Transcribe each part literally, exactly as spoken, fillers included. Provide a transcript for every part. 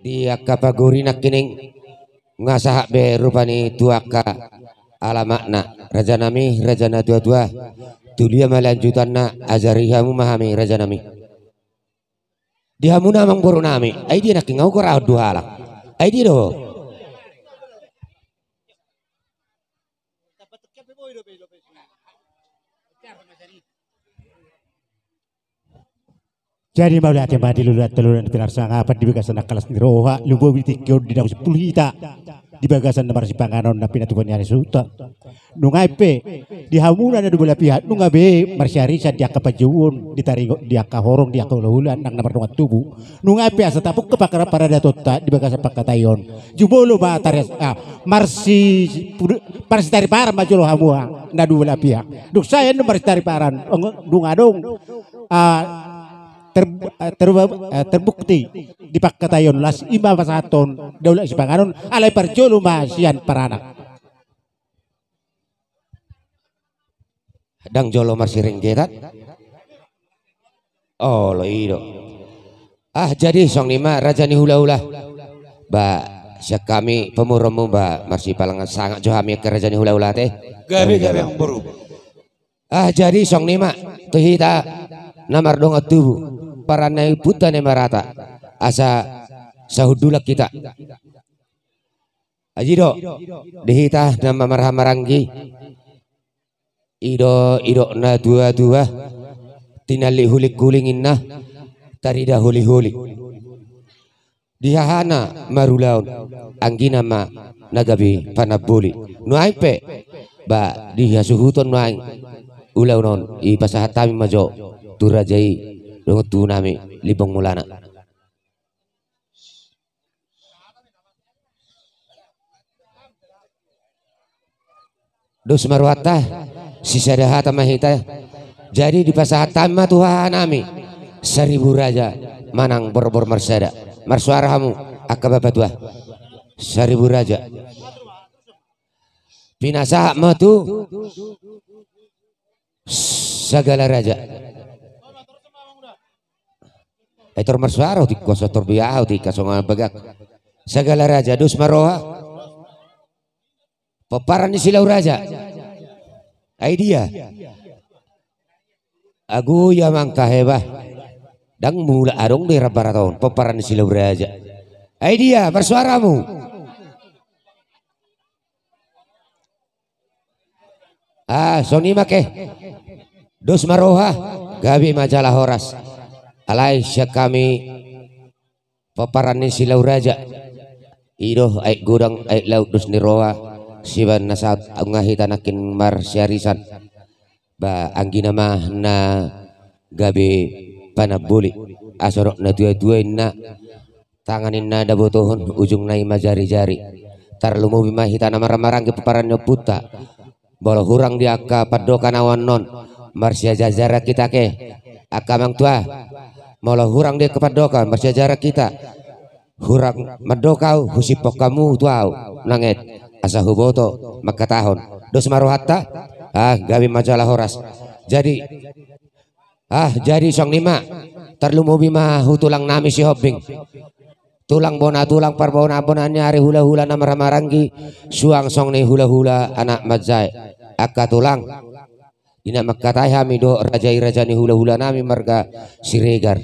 Di angka pagori nangkining nga sahat be rupani tu angka alamatna. Rajanami, raja na tua-tua, tulia ma lanjutanna, ajari hamu ma hami rajanami. Di hamu na amangboru nami, ai dia nangkin nga ukur ahu duhala. Ai dia do. Jadi mauliate ma di luluan tolu na pinarsangapon di bagasan angka las ni roha, lumobi tingki on di na marsimpulu hita di bagasan na marsipanganon na pinatupa ni ari suta. Nunga i pe di hamuna na dua belah pihak nunga be marsiarisan di angka panjouon, di taringot di angka horong, di angka hulahula nang na mardongan tubu. Nunga i pe asa tapungka paradatonta di bagasan pangkataion. Jumolo ma tarias ah, marsi marsitariparan ma jolo hamu na dua belah pihak. Dung sae annon marsitariparan, dung adong ah, ter, ah, ter, ah, terbukti di pangkataion, las i ma pasahathon daulat sipanganon, alai parjolo ma sian paranak. Ndang jolo marsirenggetan. Olo i do. Ah, jadi songon i ma raja ni hulahula. Ba sian hami pamoruonmu ba marsipalangan sangap jo hami angka raja ni hulahula ate. Gabe gabe amangboru. Ah, jadi songon i ma tu hita na mardongan tubu, pomparan ni ompunta Namarata, asa sahundulan hita. Aji do di hita na marhahamaranggi. I do idok na tua-tua, tinallik huling-huling inna, tarida holi-holi. Di hahana marulaon, anggina ma na gabe panamboli. Nuaeng pe ba di hasuhuton nuaeng ulaon on, ipasahat hami ma jo tu raja i, dongan tubu nami Limbong Mulana. Dos ma rohanta, sisada hata ma hita. Jadi dipasahat hami ma tu hahanami, saribu raja manang borbor marsada. Marsuara hamu angka bapa tua. Saribu raja. Pinasahat ma tu sagala raja. Ai tor marsuara ho tingko so tor biaho tingka songon bagak. Sagala raja dos ma roha. Pomparan ni Silau Raja. Ai dia. Agu ia mangka heba. Ndang mulak adong be rambarat on pomparan ni Silau Raja. Ai dia marsuara hamu. Ah, songon i ma ke. Dos ma roha, gabe ma jala horas. Alai sian hami pomparan ni Silau Raja. I do aek godang aek laut dos ni roha. Sibaen na saut nunga hita nangkin marsiarisan. Ba anggina ma na gabe panamboli. Asa dok na tua-tua inna. Tangan inna dabotohon, ujungna i ma jari-jari. Tarlumobi ma hita na marhahamaranggi pomparan ni ompunta. Molo hurang di angka pandokan ahu annon, marsiajar-ajaran hita ke. Angka amang tua, molo hurang di angka pandokan, marsiajaran hita. Hurang mandok ahu, husiphon hamu tu ahu nanget, asa huboto mangkatahon. Dos ma rohanta. Ah, gabe ma jala horas. Jadi Ah, jadi songon i ma. Tarlumobi ma tu tulang nami Sihombing. Tulang bona, tulang parbona-bona ni ari, hula-hula na marhahamaranggi, suang songon i hula-hula anak manjae. Angka tulang, di na mangkatai hami dohot raja i raja ni hula-hula nami marga Siregar.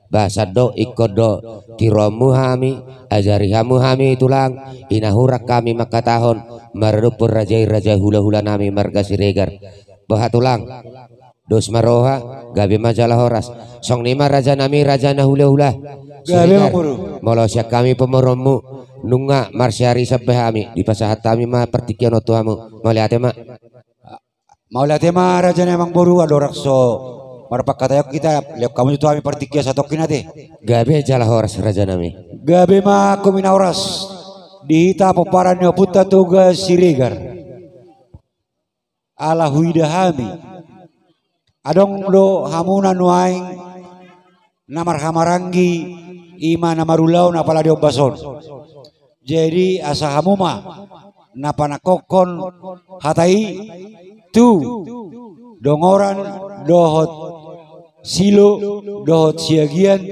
Ba sandok ingkon do tiroonmu hami, ajari hamu hami tulang, i na hurang hami mangkatahon maradophon raja i raja hula-hula nami marga Siregar. Boha tulang. Dos ma roha, gabe ma jala horas. Songon i ma raja nami, raja na hula-hula. Gabe ma boru. Molo sian hami pamoruonmu, nunga marsiarisan be hami, dipasahat hami ma partingkian on tu hamu. Mauliate ma. Mauliate ma raja nami amang boru, andorang so marpangkataion hita, lehon hamu tu hami partingkian satongkin ate. Gabe jala horas raja nami. Gabe ma hami na horas. Di hita pomparan ni ompunta Toga Siregar. Ala huida hami, adong do hamuna nuaeng na marhahamaranggi, i ma na marulaon apala di ombas on. Jadi asa hamu ma na panangkokhon hata i tu dongoran dohot Silo dohot Siagian,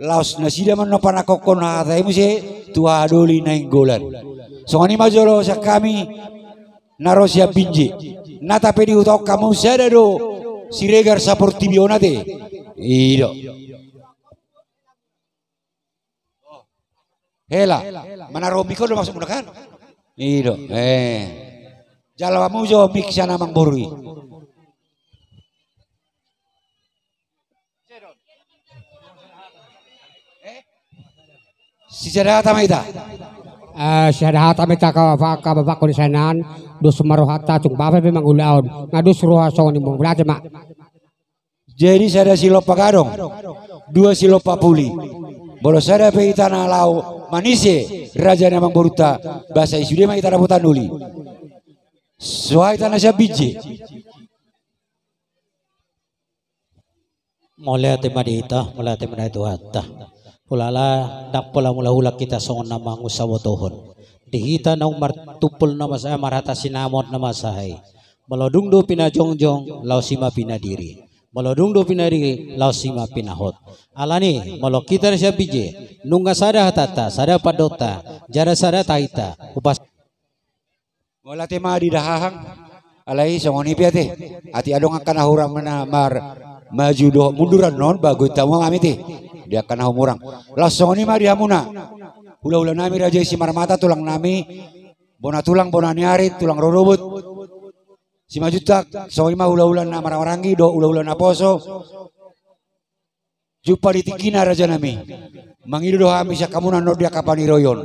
laos nasida ma na panakokkon hata i muse tu Hadoli Nainggolan. Songon i ma jolo sian hami na ro sian Binjai. Na tape di huta on hamu sada do Siregar saportibi on ate. I do. Hela, mana ro mik on do maksudmuna kan? I do. Eh. Jalo hamu jo mik sian amangboru i. Sisada hata ma hita. Eh, sisada hata ma hita angka, angka bapakku di sian an, dos ma rohanta tung bapak pe mangulahon, nga dos roha songon i, mauliate ma. Jadi sada silompa gadong, dua silompa puli. Molo sada pe hita na laho manise raja ni amangborunta, boasa i sude ma hita dapotan uli. Suhai hita na sian Binjai. Mauliate ma di hita, mauliate ma di Tuhanta. Hulala ndang pola mulahulan hita songon na mangunsabotohon. Di hita naung martumpol na masa, marhata sinamot na masa i. Molo dung do pinajongjong, laos i ma pinadiri. Molo dung do pinadiri, laos i ma pinahot. Alani, molo hita na sian Binjai, nunga sada hatanta, sada pandotta, jala sada tahinta, hupas. Mauliate ma di dahahang, alai songon i pe ate. Atik adong angka na hurang na mar maju dohot mundur annon, bagoan tamu hami ate. Di angka na humurang. Laos songon i ma di hamuna. Hulahula nami raja i Simarmata, tulang nami, bona tulang, bona ni ari, tulang rorobot. Simanjuntak, songon i ma hulahula na marhahamaranggi, dohot hulahula naposo. Jumpa di tingkina raja nami. Mangido do hami sian hamuna annon di angka paniroion.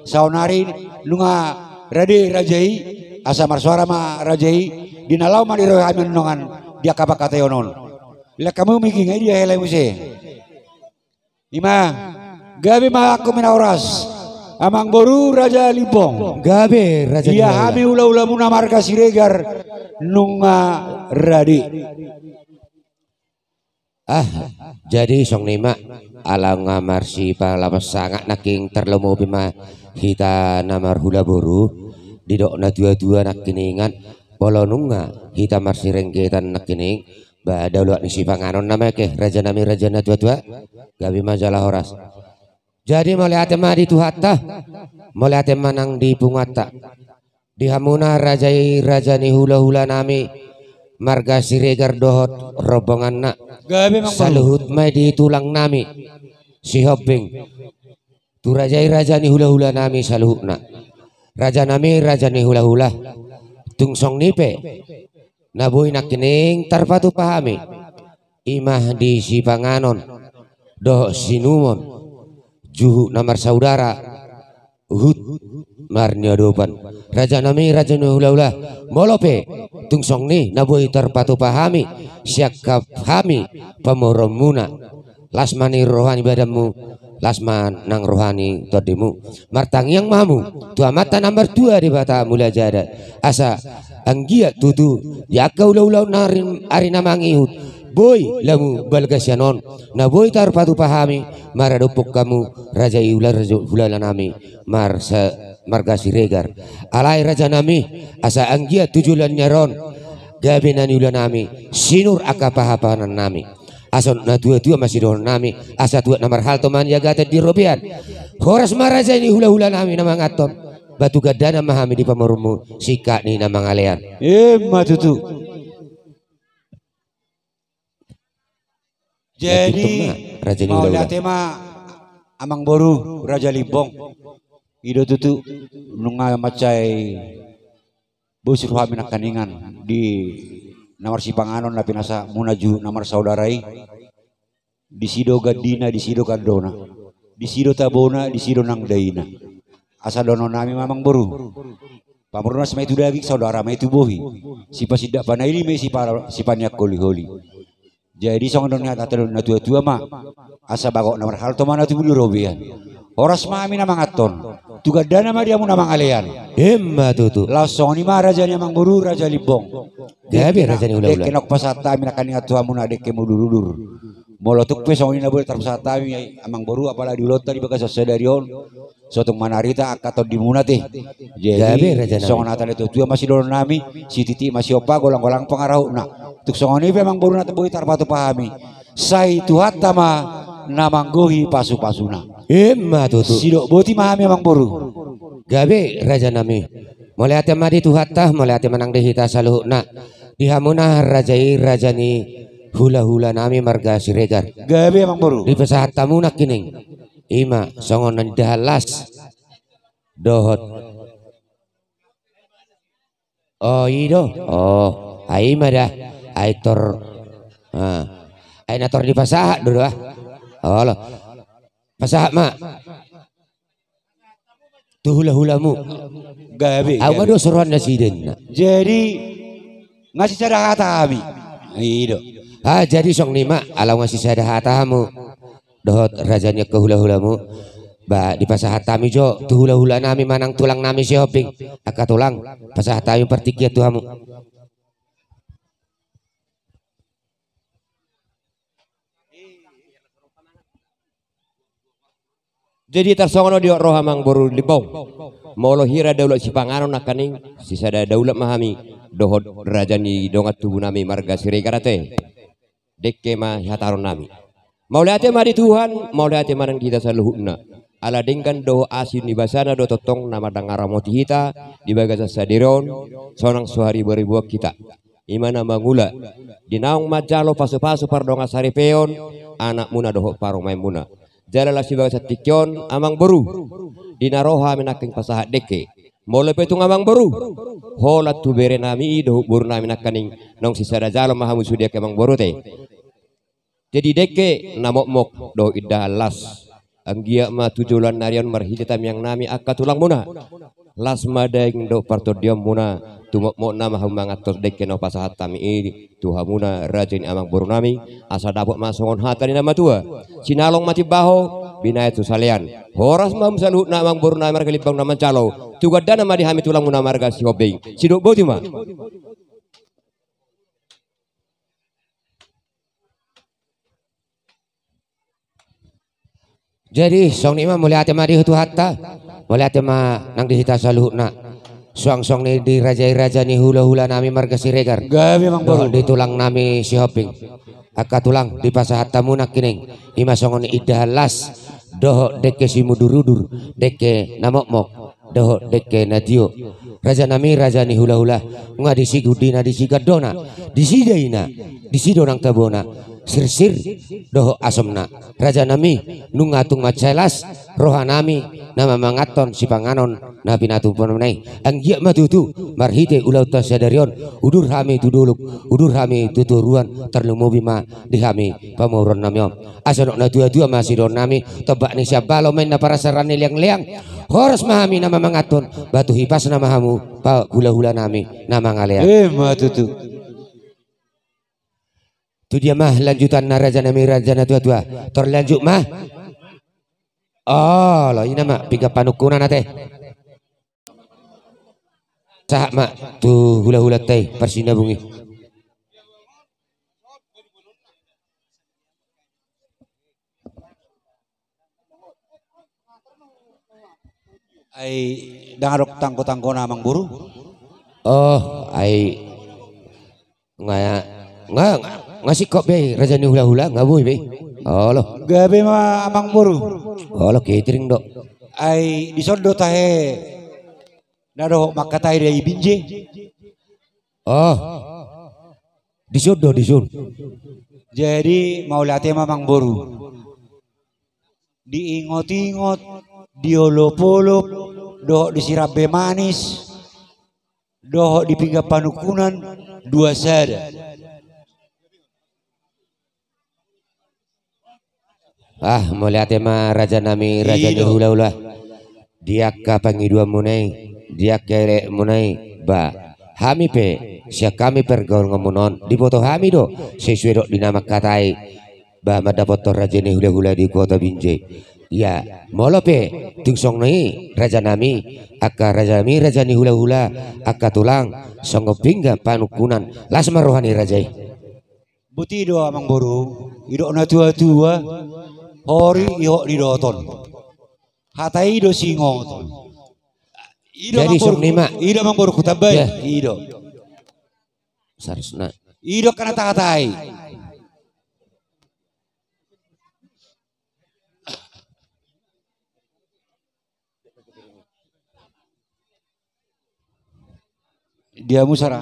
Saonari nunga rade raja i, asa marsoara ma raja i, di na laho maniroi hami annon di angka pangkataion on. Lehon hamu mik i, nga i dia hela i muse. I ma, gabe ma angka na horas. Amangboru Raja Limbong. Gabe Raja Limbong. Ia hami hulahulamuna marga Siregar nunga rade. Ah, jadi songon i ma, ala nunga marsipalapas sangap nangkin, tarlumobi ma hita na marhula boru, didok na tuatua nangkiningan, molo nunga hita marsirenggetan nangkining, ba daoloan ni sipanganon nama eke, raja nami, raja na tuatua, gabe ma jala horas. Jadi mauliate ma di Tuhanta, mauliate ma nang di punguanta. Di hamuna raja i raja ni hulahula nami, marga Siregar dohot rombonganna. Gabe ma. Saluhut ma i di tulang nami Sihombing. Tu raja i raja ni hulahula nami saluhutna. Raja nami raja ni hulahula. Tung songon i pe na boi nangkining tarpatupa hami. I ma di sipanganon dohot siinumon, juhut na marsaudara, huhut marniodopan. Raja nami, raja ni hulahula, molo pe tung songon i na boi tarpatupa hami, siangkap hami pamoruonmuna. Las ma nang roha ni badanmu, las ma nang roha ni tondimu. Martangiang ma hamu tu Amanta na martua Debata Mulajadi, asa anggiat tutu di angka ulaon na ari, ari na mangihut, boi lamu balga sian on, na boi tarpatupa hami maradophon hamu raja i, hulahula nami, marsa, marga Siregar. Alai raja nami, asa anggiat tu joloan ni ari on, gabe na niula nami, sinur angka pahanpahanan nami. Asa na tuatua ma sidohonon nami, asa tuat na marhalto ma niagatan di robean. Horas ma raja ni hulahula nami na manganhon. Batu gandana ma hami di pamoruonmu, singkat ni na mangalean. Emma tutu. Jadi, raja ni hulahula, mauliate ma amangboru Raja Limbong. I do tutu, nunga mansai bosur hami nangkiningan di na marsipanganon na pinasahatmuna juhut na marsaudara i. Disi do gandina, disi do gandona, disi do tabona, disi do nang daina. Asa dohonon nami ma amangboru, pamoruon ma i tu daging, saudara ma i tu bohi. Sipasindak panaili ma i sipa, sipaniangholiholi. Jadi songon na nidok ni hata na tuatua ma, asa bagot na marhalto ma na tubu di robean. Horas ma hami na manganhon, tu gandana ma di hamu na mangalean. Emma tutu. Laos songon i ma raja ni amangboru Raja Limbong. Gabe raja ni hulahula. Dengke na hupasahat hami nangkiningan tu hamu na dengke mudurudur. Molo tung pe songon i na boi tarpasahat hami amangboru, apala di ulaonta di bagasan sadari on, so tung manarita angka tondimuna ate. Jadi songon hata ni natuatua ma sidohonon nami, sititi ma siompa, golanggolang pangarahutna. Tung songon i pe amangboru na boi tarpatupa hami, Sai Tuhanta ma na manggohi pasupasuna. Ima tutu. Sidok boti ma hami amang boru. Gabe rajanami. Mauliate ma di Tuhanta, mauliate ma nang di hita saluhutna. Di hamuna raja i raja ni hulahulanami marga Siregar. Gabe amang boru. Dipasahat hamu nangkining. Ima songon na nidahan las. Dohot. Oh, i do. Oh, ai ma da. Ai tor. Ah. Ai na tor dipasahat do do ah. Olo. Pasahat ma. Tu hulahulamu. Gabe. Au ma gabe do soroan nasida inna. Jadi nga sisada hata hami. I do. Ah, jadi songon i ma, ala nga sisada hata hamu. Dohot raja ni angka hulahulamu. Ba dipasahat hami jo tu hulahulanami manang tulangnami Sihombing. Angka tulang, pasahat hami partingkian tu hamu. Jadi tarsongon on do roha amang boru Limbong. Molo hira daulat sipanganon nangkaning sisada daulat ma hami dohot raja ni dongan tubunami marga Siregar ate. Dengke ma hataronami. Mauliate ma di Tuhan, mauliate ma nang di hita saluhutna. Ala denggan dohot asi ni basana do tongtong na mandaramoti hita di bagasan sadari on, sonang so hariboriboan hita. Ima na mangula di naung manjalo pasupasu pardongan saripeon anakmuna dohot parumaenmuna. Jala laos di bagasan tingki on amang boru, di na ro hami nangkin pasahat dengke. Molo pe tung amang boru, holan tu berenami i dohot borunami nangkaning naung sisada jalo ma hamu sude angka amang boru ate. Jadi dengke na mokmok dohot indahan las. Anggiat ma tu joloan ni ari on marhite tangiangnami angka tulangmuna. Las ma daging dohot partondionmuna, tumokmok nama hamu manganhon dengke na hupasahat hami i tu hamuna raja ni amang borunami, asa dapot ma songon hata ni na matua. Sinalong ma timbaho, binahen tu salean. Horas ma hamu saluhutna amang borunami marga Limbong na manjalo. Tu gandana ma di hami tulangmuna marga Sihombing. Sidok boti ma. Jadi songon i ma, mauliate ma di Tuhanta, mauliate ma nang di hita saluhutna. Suang songon i di raja i raja ni hulahulanami marga Siregar. Gabe amang boru. Dohot di tulangnami Sihombing. Angka tulang, dipasahat hamu nangkining. Ima songon i indahan las dohot dengke simudurudur, dengke na mokmok. Dohot dengke na tio. Rajanami raja ni hulahula, nunga disi gundina, disi gandona, disi daina, disi donang tabona, sirsir dohot asomna. Rajanami, nunga tung mansai las rohanami na mamanganhon sipanganon na pinatupa muna i. Anggiat ma tutu marhite ulaonta sadari on, udur hami tu dolok, udur hami tu toruan, tarlumobi ma di hami pamoruonnami on. Asa dok na tuatua ma sidohononnami, tombak ni siambalo ma inna parasaran ni leangleang. Horas ma hami na mamanganhon, batu hipasna ma hamu pahulahulanami na mangalean. Ima tutu. Tu dia ma lanjutanna rajanami raja na tuatua? Tor lanjut ma. Olo, ina ma pinggan panungkunan ate. Sahat ma tu hulahulanta i parsinabung i. Ai ndang adong tanggo-tanggona amang boru? Oh, ai nga, nga, nga singkop be raja ni hulahula, nga boi be. Olo. Gabe ma amang boru. Olo, catering do. Ai dison do tahe na dohot mangkatai do i binje. Oh. Dison do, dison. Jadi mauliate ma amang boru. Diingot-ingot, diolop-olop, dohot disirambe manis, dohot di pinggan panungkunan dua sada. Ah, mauliate ma rajanami raja ni hulahula. Di angka pangidoanmuna i, di angka elekmuna i, ba hami pe sian hami pargaolonmuna on diboto hami do sesuai dok di na mangkatai. Ba mandapothon raja ni hulahula di kota Binjai. Ia molo pe tung songon i rajanami, angka rajanami raja ni hulahula, angka tulang, songon pinggan panungkunan, las ma roha ni raja i. Boti do amang boru, didok na tuatua, hori ihot didoton. Hata i do singoton. Jadi songon i ma. I do amang boru, hutambai. I do. Seharusna. I do angka na tahatai. Dia musara.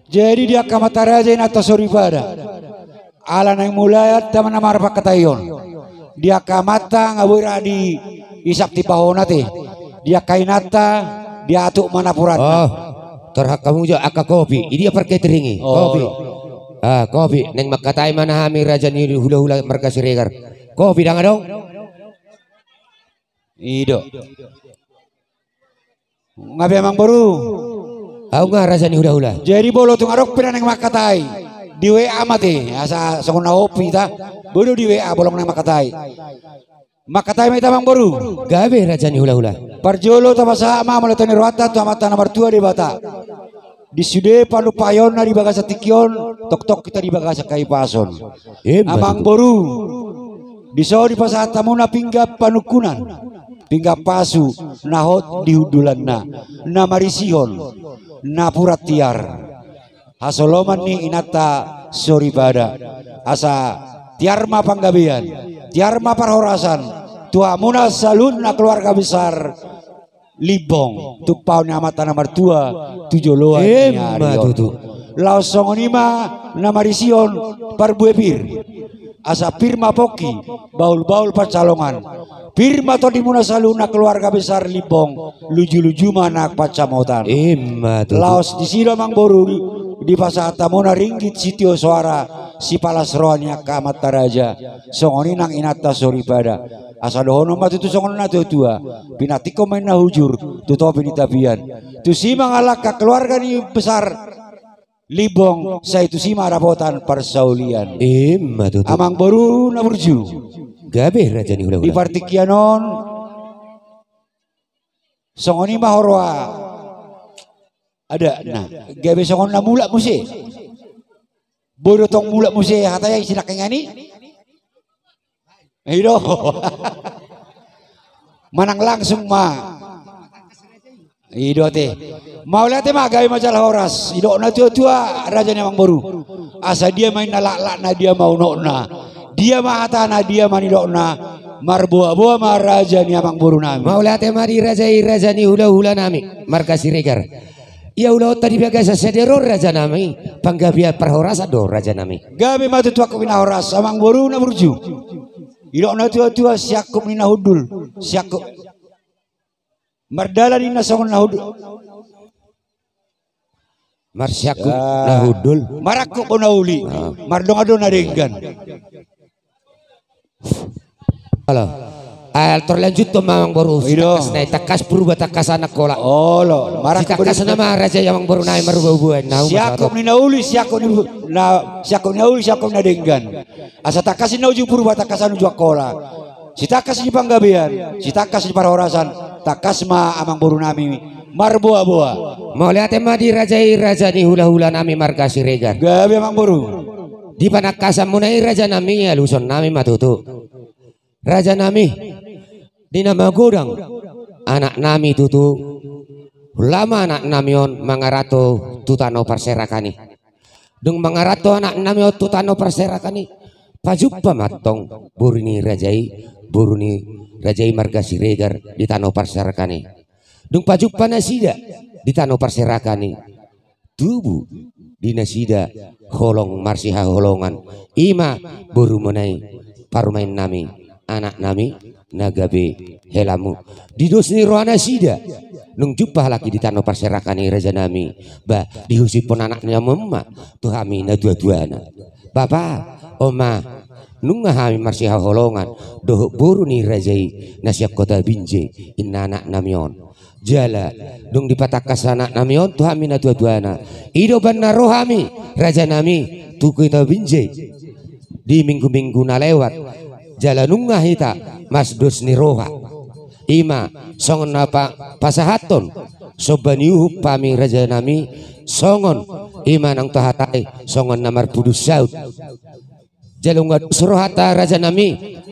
Jadi di angka amanta raja inanta soripada. Ala naeng mulai hita ma na marpangkataion. Di angka amanta nga boi ra di isap timpahon ate. Di angka inanta diatuk ma napuran. Oh, torhak hamu jo angka kopi. Idia parkatering i. Oh, kopi. Ah, kopi. Naeng mangkatai ma na hami raja ni hulahula marga Siregar. Kopi dang adong. I do. Nga be amangboru. Au nga raja ni hulahula. Jadi molo tung adong pe na naeng mangkatai, di W A ma ate, asa songon na opi ta. Boi do di W A molo naeng mangkatai. Mangkatai ma hita amangboru. Gabe raja ni hulahula. Parjolo tapasahat ma mauliate ni rohanta tu Amanta na martua Debata. Di sude panumpahionna di bagasan tingki on, tongtong hita di bagasan hahipason. Ima tutu. Amangboru, dison dipasahat hamuna pinggan panungkunan, pinggan pasu, na hot di hundulanna, na marisihon napuran tiar, hasoloman ni inanta soripada, asa tiar ma panggabean, tiar ma parhorasan tu hamuna saluhutna keluarga besar Limbong, tumpahon ni Amanta na martua tu joloan ni ari on. Ima tutu. Laos songon i ma na marisihon parbue pir. Asa pir ma pongki, bahulbahul pansalongan. Pir ma tondimuna saluhutna keluarga besar Limbong, lujuluju ma na pansamotan. Ima tutu. Laos disi do amangboru, dipasahat hamuna ringgit sitio soara, sipalas roha ni angka amanta raja. Songon i nang inanta soripada. Asa dohonon ma tutu songon na tuatua. Pinantikhon ma inna hujur tu topi ni tapian. Tusi ma mangalangka keluarga ni besar Limbong, sai tusi ma dapotan parsaulian. Ima tutu. Amangboru na burju. Gabe raja ni hulahula. Di partingkian on songon i ma huroha. Ada, na gabe songon na mulak muse. Boi do tong mulak muse hata i sinangkaningan i. I do. Manang langsung ma. I do ate. Mauliate ma, gabe ma jala horas. Didok na tuatua raja ni amangboru. Asa dia ma inna laklakna, dia ma unokna, dia ma hatana, dia ma nidokna. Marboaboa ma raja ni amangboru nami. Mauliate ma di raja i, raja ni hulahula nami marga Siregar. Ia ulaonta di bagasan sadari on raja nami, panggabean parhorasan do raja nami. Gabe ma tutu angkup ni na horas, amangboru na burju. Didok na tuatua, siangkup ni na hundul, siangkup. Mardalan ninna songon na hundul. Marsiangkup na hundul. Marangkup do na uli. Ah. Mardongan do na denggan. Olo. Ai, tor lanjuthon ma amangboru. I do. Sitangkas nai, tangkas Purba, tangkas Anangkola. Olo. Marangkup. Sitangkas nama raja i amangboru nai, marboaboa. Siangkup ni na uli, siangkup ni na, siangkup ni na uli, siangkup ni na denggan. Asa tangkas ninna uju Purba, tangkasan uju Angkola. Sitangkas ni panggabean, sitangkas ni parhorasan, tangkas ma amangboru nami marboaboa. Mauliate ma di raja i, raja ni hulahula nami marga Siregar. Gabe amangboru. Di panangkasanmuna i raja nami, aluson nami ma tutu. Raja nami, di na magodang anak nami tutu, holan ma anak nami on mangaranto tu tano parserakan i. Dung mangaranto anak nami on tu tano parserakan i, pajumpa ma antong boru ni raja i, boru ni raja i marga Siregar di tano parserakan i. Dung pajumpa nasida di tano parserakan i, tubu di nasida holong marsihaholongan. I ma borumuna i, parumaen nami, anak nami, na gabe helamu. Di dos ni roha nasida, dung jumpa halak i di tano parserakan i raja nami, ba, dihusipon anak nami on ma tu hami natuatuana. Bapa, oma, nunga hami marsihaholongan dohot boru ni raja i na sian Kota Binjai, inna anak nami on. Jala dung dipatangkas anak nami on tu hami natuatuana, i do umbahen na ro hami, raja nami, tu Kota Binjai di minggu-minggu na lewat. Jala nunga hita mardos ni roha. I ma songon na pa-, pasahathon somba ni uhum hami raja nami, songon i ma nang tu hata i, songon na marpudun saut. Jala nunga dos rohanta raja nami,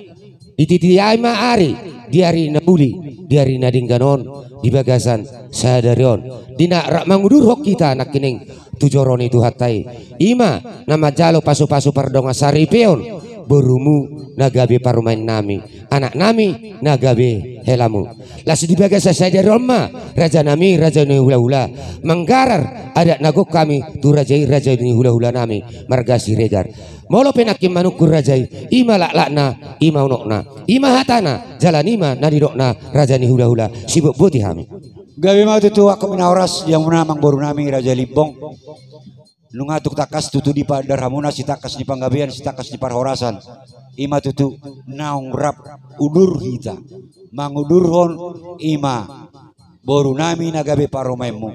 di titi ai ma ari, di ari na uli, di ari na denggan on, di bagasan sadari on. Di na rap mangudurhon hita nangkining tu joro ni Tuhanta i, i ma na manjalo pasupasu pardongan saripeon borumu na gabe parumaennami, anaknami na gabe helamu. Laos di bagasan sadari on ma, rajanami, raja ni hulahula, manggarar adat na gok hami tu raja i, raja ni hulahulanami marga Siregar. Molo pe nangkin manungkun raja i, i ma laklakna, i ma unokna, i ma hatana, jala i ma na nidokna raja ni hulahula. Sibotboti hami. Gabe ma tutu, angkup ni na horas di hamuna amangborunami Raja Limbong. Nunga tung tangkas tutu dipandar hamuna sitangkas ni panggabean, sitangkas ni parhorasan. I ma tutu naung rap udur hita mangudurhon i ma borunami na gabe parumaenmu,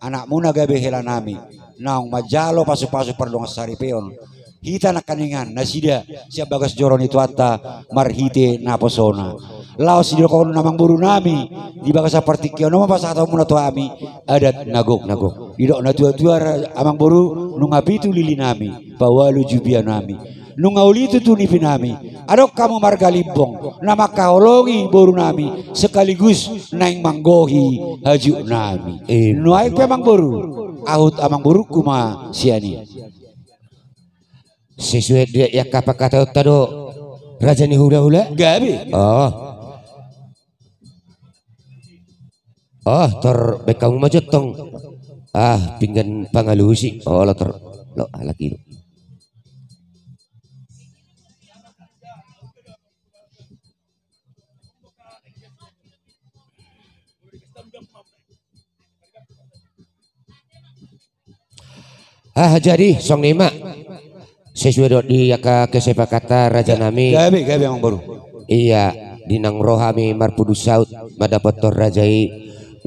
anakmu na gabe helanami, naung manjalo pasupasu pardongan saripeon hita nangkiningan nasida sian bagas joro ni Tuhanta marhite naposona. Laos didok on amangborunami, di bagasan partingkian on ma pasahatonmuna tu hami adat na gok. Na gok. Didok natuatua, amangboru, nunga pitu lilinami, paualu jubianami, nunga uli tutu nipinami. Adong hamu marga Limbong na mangkaholongi borunami sekaligus naeng manggohi hajutnami. Em. Nuaeng pe amangboru, huhut amangborungku ma sian i. Sesuai di angka pangkataionta do, raja ni hulahula? Gabe. Oh. Oh, tor baen hamu ma jo tong, ah, pinggan pangalusi. Oh, lo tor, lo, halak i do. Ah, jadi songon i ma. Sesuai dohot di angka kesepakatan, rajanami. Gabe, gabe, amangboru. Ia, di naung ro hami marpudun saut mandapothon raja i,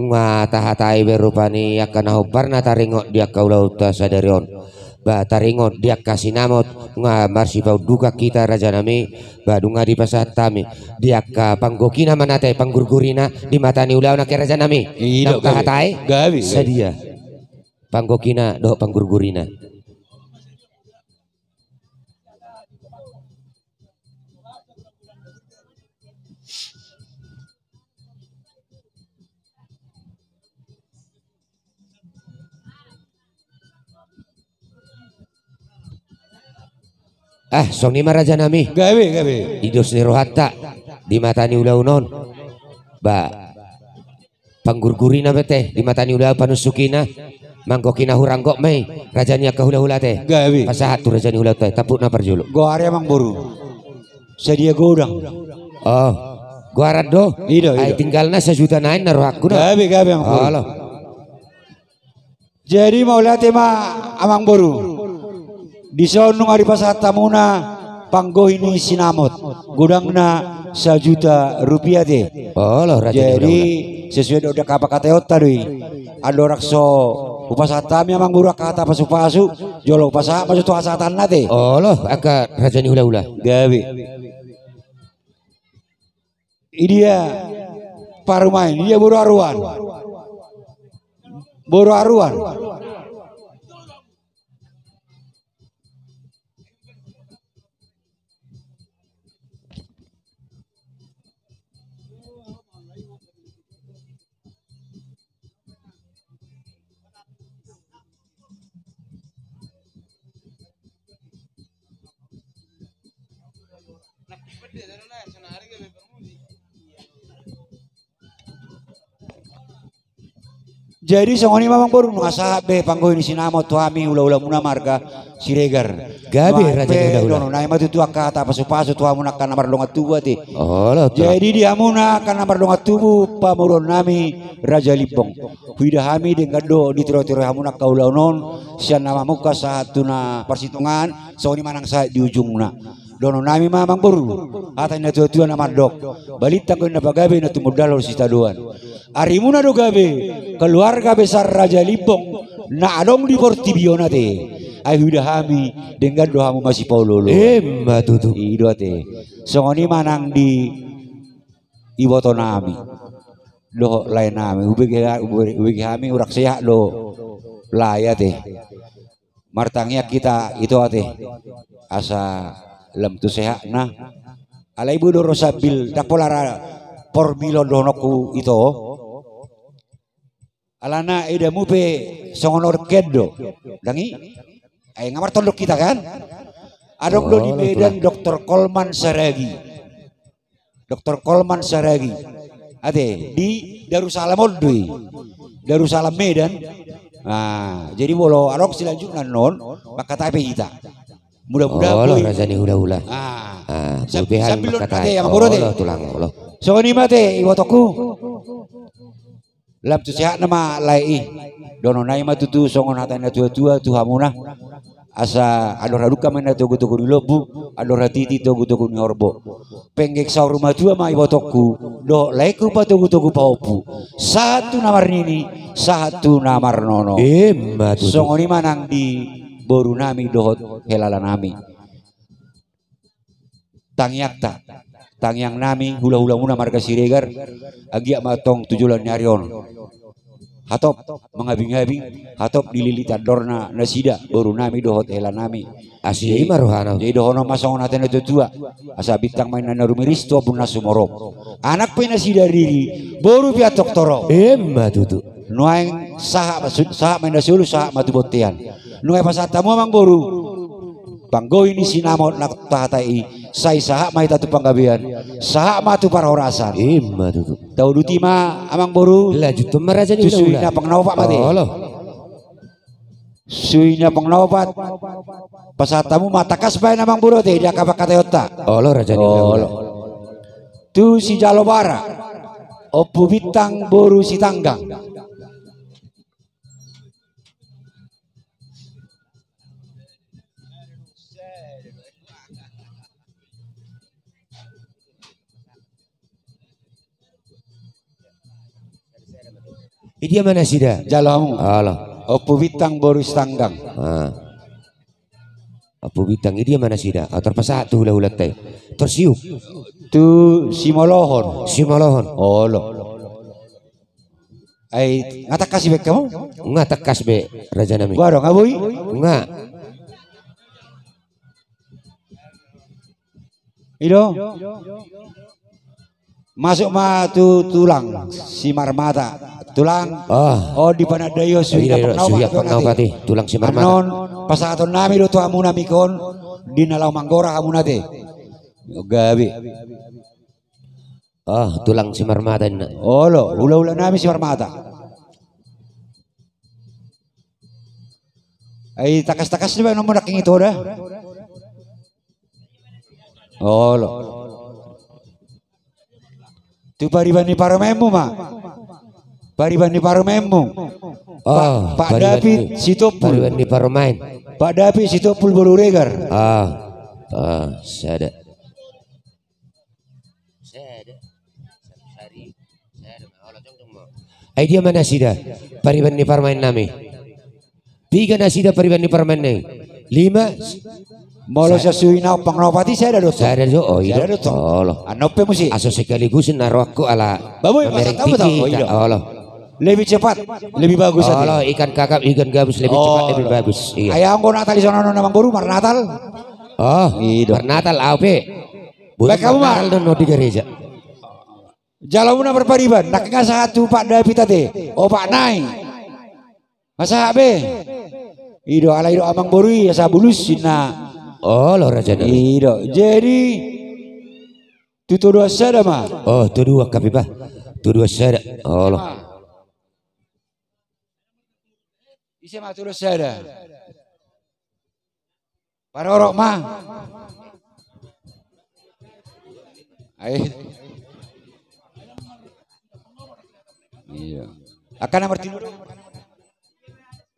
nunga tahatai be rupani angka na hombar na taringot di angka ulaonta sadari on. Ba taringot di angka sinamot, nunga marsipaundukan hita, rajanami. Ba nunga dipasahat hami di angka panggokina ma na ate, panggurgurina di mata ni ulaon, angka rajanami. Didok, gabe. Nunga tahatai? Gabe, gabe. Sadia panggokina dohot panggurgurina. Ah, songon i ma, rajanami. Gabe, gabe. Di dos ni rohanta di mata ni ulaon on. Ba panggurgurina ma ate di mata ni ulaon, panunsukina. Manggokina hurang gok ma i, raja ni angka hulahula ate. Gabe. Pasahat tu raja ni hulaonta i, tampukna parjolo. Goar i, amangboru. Sadia godang? Oh, goaran do? I do, i do. Ai tinggalna sajuta nai na rohangku do. Gabe, gabe, amangboru. Olo. Jadi mauliate ma, amangboru. Dison nunga dipasahat hamuna panggohi ni sinamot, godangna sajuta rupia ate. Olo, raja ni hulahula. Jadi sesuai dohot angka pangkataionta do i. Andorang so hupasahat hami, amangboru, angka hata pasupasu, jolo hupasahat ma jo tu hasahatanna ate. Olo, angka raja ni hulahula. Gabe. Idia parumaen, idia boru aruan. Boru aruan. Jadi songon i ma, amangboru, nunga sahat be panggohi ni sinamot tu hami hulahulamuna marga Siregar. Gabe, raja ni hulahula. Dohonon nami ma tutu angka hata pasupasu tu hamuna angka na mardongan tubu ate. Olo, olo. Jadi di hamuna angka na mardongan tubu pamoruon nami Raja Limbong, huida hami denggan do ditirotiroi hamuna angka ulaon on sian na mamungka sahat tu na parsitongaan, songon i manang sahat di ujungna. Dohonon nami ma, amangboru, hata ni natuatua na mandok: Balintang do inna pagabe na tumundalhon sitadoan. Arimuna do gabe keluarga besar Raja Limbong na adong di portibi on ate. Ai huida hami denggan do hamu masipaolooloan. Emma tutu. I do ate. Songon i manang di iboto nami dohot lae nami. Hubege, hubege hami hurang sehat do lae ate. Martangiang hita ito ate, asa lam tu sehatna. Alai boi do ro sambil, ndang pola ra pormilon dohononku ito. Alana edamu pe songon orken do. Dang i? Ai nga martondong hita kan? Adong do di Medan Doktor Kolman Saragi. Doktor Kolman Saragi. Ate, di Darussalam on do i. Darussalam Medan. Nah, jadi molo adong silanjutna non, mangkatai pe hita. Mudah-mudahan olo, boi. Raja ni hula-hula. Ah. Ah, sambil, sambil mangkatai. Ate, amang boru ate. Olo, tulang, olo. Songon i ma ate, ibotongku. Lam tu sehatna ma lae i. Dohonon nai ma tutu songon hata ni na tua-tua tu hamuna. Asa andor hadungka ma inna togu-togu ni lombu, andor hatiti togu-togu ni horbo. Pengkeng saur matua ma ibotongku, dohot laengku patogu-togu pahompu. Sahat tu na marnini, sahat tu na marnono. Ima tutu. Songon i ma nang di boru nami dohot hela nami. Tangiangta, tangiang nami, hula-hula muna marga Siregar, anggiat ma tong tu joloan ni ari on. Hatop mangabing-abing, hatop dililit andorna nasida, boru nami dohot hela nami. Asi ma rohana. Jadi dohonon ma songon hata ni na tua-tua. Asa bintang ma inna na rumiris tu ombun na sumorop. Anak pe nasida riri, boru pe antong torop. Ima tutu. Nuaeng sahat ma su-, sahat ma inna solu, sahat ma tu bontean. Nuaeng pasahat hamu amang boru. Panggohi ni sinamot na tahatai i, sai sahat ma hita tu panggabean, sahat ma tu parhorasan. Ima tutu. Tauduti ma amang boru. Lanjuthon ma raja ni hula-hula. Tu suhi ni ampang na opat ma ate. Olo. Suhi ni ampang na opat. Pasahat hamu ma tangkas baen amang boru ate, di angka pangkataionta. Olo, raja ni hula-hula. Olo. Tu sijalo bara. Ompu Bintang boru Sitanggang. Idia ma nasida? Jalo hamu. Olo. Ompu Bintang boru Sitanggang. Ah. Ompu Bintang, idia ma nasida? Ah, tor pasahat tu hula-hulanta i. Tor siup. Tu Simolohon. Simolohon. Olo. Ai, nga tangkas be hamu? Nga tangkas be, raja nami. Boha do, nga boi? Nga. I do. Masuk ma tu tulang Simarmata. Tulang. Ah. On di panandaion suhi ni ampang na opat i, tulang Simarmata. Annon pasahaton nami do tu hamu nami on di na laho manggora hamuna ate. Gabe. Ah, tulang Simarmata inna. Olo, hula-hula nami Simarmata. Ai tangkas-tangkas do baen hamu nangkin ito da. Olo. Tu pariban ni parumaenmu ma. Pariban ni parumaenmu. Ah, Pak, Pak David Sitompul. Pariban ni parumaen. Pak David Sitompul boru Siregar. Ah. Ah, sada. Ai dia ma nasida pariban ni parumaen nami? Piga nasida pariban ni parumaen nami? Lima. Molo sasuhi na ompang na opat i sada do. Sada do. Oh, i do. Sada do. Olo. Annon pe muse. Aso sekaligus na rohangku ala. Babu, mamereng tiki. Olo. Lebih cepat, lebih bagus. Olo, ikan kakap, ikan gabus, lebih cepat, lebih bagus. Iya. Ai anggo Natal i songon on amang boru, marnatal. Oh, i do. Marnatal au pe. Baik, hamu ma. Marnatal do di gareja. Jalo muna marpariban, nangkin sahat tu Pak David ate. Opat nai. Nga sahat be. I do, alai do amang boru i asa bulus inna. Olo, raja nami. I do. Jadi tu todoan sada ma. Oh, todoan hape bah. Todoan sada. Olo. Ise ma todoan sada? Parorot ma. Ai. Iya. Angka na martilu do.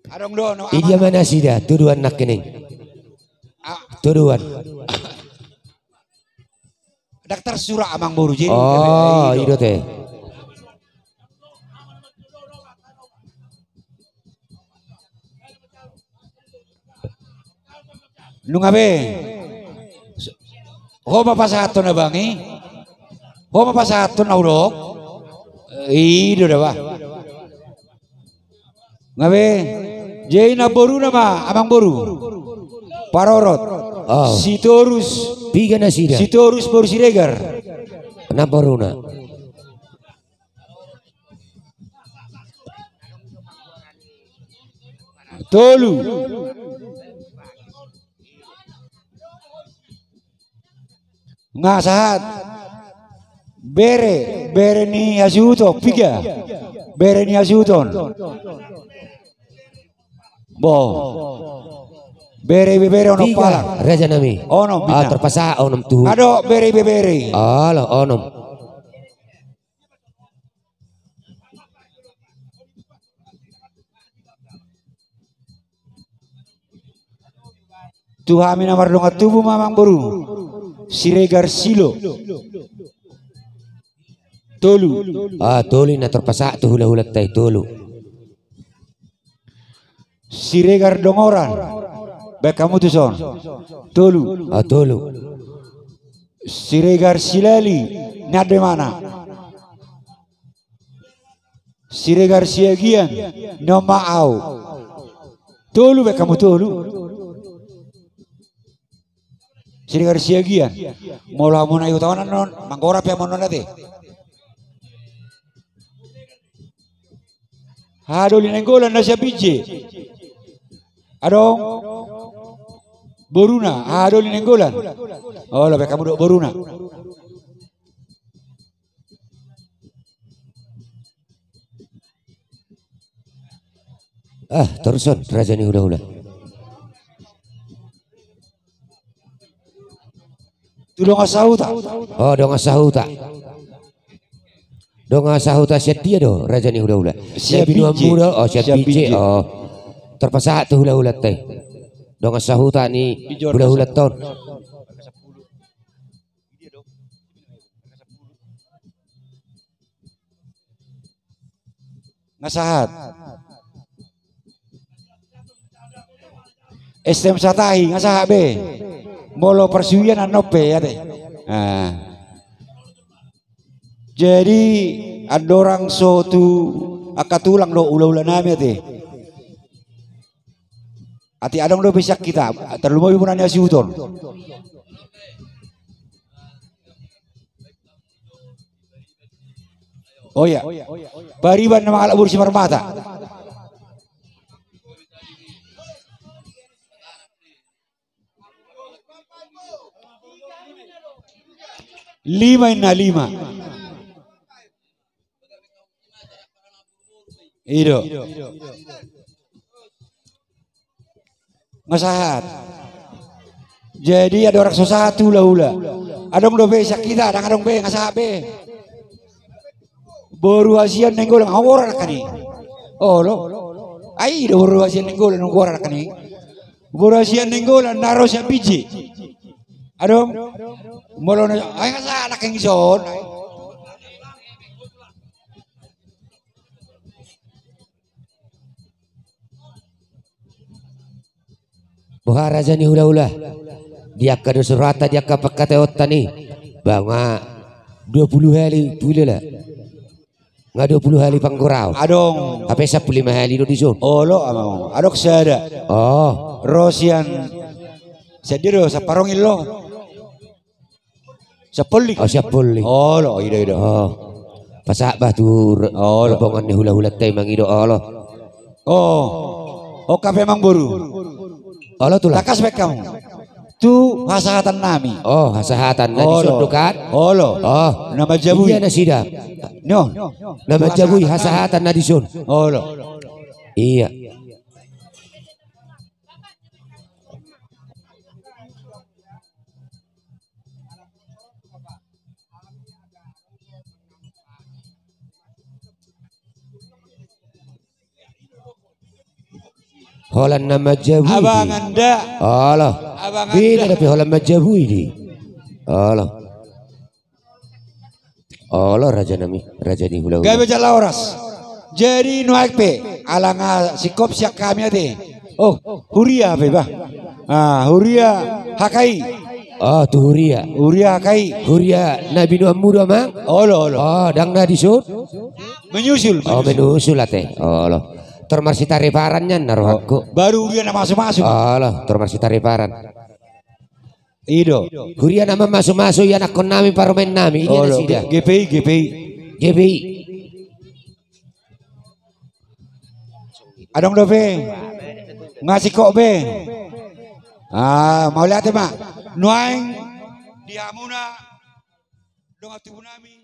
Adong do, no. Idia ma nasida, todoan nangkining. Ah. Todoan. Daftar surat amang boru, jadi. Oh, i do ate. Nunga be. Ho ma pasahathon abang i. Ho ma pasahathon na hudok. I do da bah. Nga be. Jadi namboruna ma amang boru. Parorot. Oh. Sitorus. Piga nasida? Sitorus boru Siregar. Namboruna. Tolu. Nga sahat. Bere, bere ni hasuhuton, piga? Bere ni hasuhuton. Bo. Bere, bere, onom. Piga, palang. Raja nami. Onom. Ah, mina. Terpasahat onom tu. Adong bere, bere. Olo, onom. Tu hami na mardongan tubu ma amangboru. Siregar Silo. Tolu. Ah, tolu na terpasahat tu hulahulanta i, tolu. Siregar Dongoran. Baen hamu tuson. Tolu. Ah, tolu. Siregar Silali. Nande mana? Siregar Siagian, noma au. Tolu, baen hamu tolu. Siregar Siagian. Molo hamu na i huta on annon, manggora pe hamu annon ate. Hahadoli Nainggolan na sian Binjai. Adong boruna, Hahadoli Nainggolan. Olo, baen hamu dok boruna. Ah, torus on, raja ni hulahula. Tu dongan sahuta. Oh, dongan sahuta. Dongan sahuta sian dia do, raja ni hulahula? Sian Binjai. Sian Binjai do, oh, sian Binjai. Oh. Terpasahat tu hulahulanta i. Dongan sahuta ni hulahulanta on. Nga sahat. S T M Satahi, nga sahat be. Molo parsuhian annon pe, ate. Ah. Jadi, andorang so tu angka tulang do hulahula nami, ate. Ate adong dope sian hita, tarlumobi muna ni hasuhuton. Oh iya. Pariban na mangalap boru Simarmata. Lima inna, lima. I do. Nga sahat. Jadi andorang so sahat tu hulahula. Adong dope sian hita, ndang adong be, nga sahat be. Boru Hasian Nainggolan, nga huborat nangkin i. Olo. Ai do boru Hasian Nainggolan, nga huborat nangkin i. Boru Hasian Nainggolan na ro sian Binjai. Adong. Molo na, ai nga sahat nangkin i son. Boha raja ni hulahula? Di angka do surata, di angka pangkataionta i. Ba nga dua pulu hali tu hulahula. Nga dua pulu hali panggoraon. Adong. Hape sampulu lima hali do dison. Olo, amang. Adong sada. Oh. Ro sian. Sian dia do, Samparongin lo. Sian Polling. Oh, sian Polling. Olo, i do, i do. Oh. Pasahat bah tu ro-, olo, rombongan ni hulahulanta i mangido, olo. Oh. Oke pe amangboru. Olo, tulang. Tangkas baen hamu. Tu hasahatan nami. Oh, hasahatan na dison do kan? Olo. Oh. Na manjabui. Ia nasida. No. Na manjabui hasahatan na dison. Olo. Ia. Holan na manjabui. Abang anda. Olo. Abang anda. Beda dope holan manjabui di. Olo. Olo, raja nami, raja ni hulahula. Gabe jala horas. Jadi nuaeng pe, ala nga singkop sian hami ate. Oh, huria pe bah. Ah, huria H K I. Oh, tu huria. Huria H K I. Huria na binoanmu do, amang? Olo, olo. Oh, ndang na dison? Menyusul, oh, menyusul. Menyusul ate. Olo. Tor marsitariparan nian na rohangku. Baru huria na masumasu. Olo, tor marsitariparan. I do. Huria na mamasumasu ianakhon nami, parumaen nami, i dia nasida. G P I, G P I. G P I. Adong dope. Nga singkop be. Ah, mauliate ma. Nuaeng di hamuna dongan tubu nami.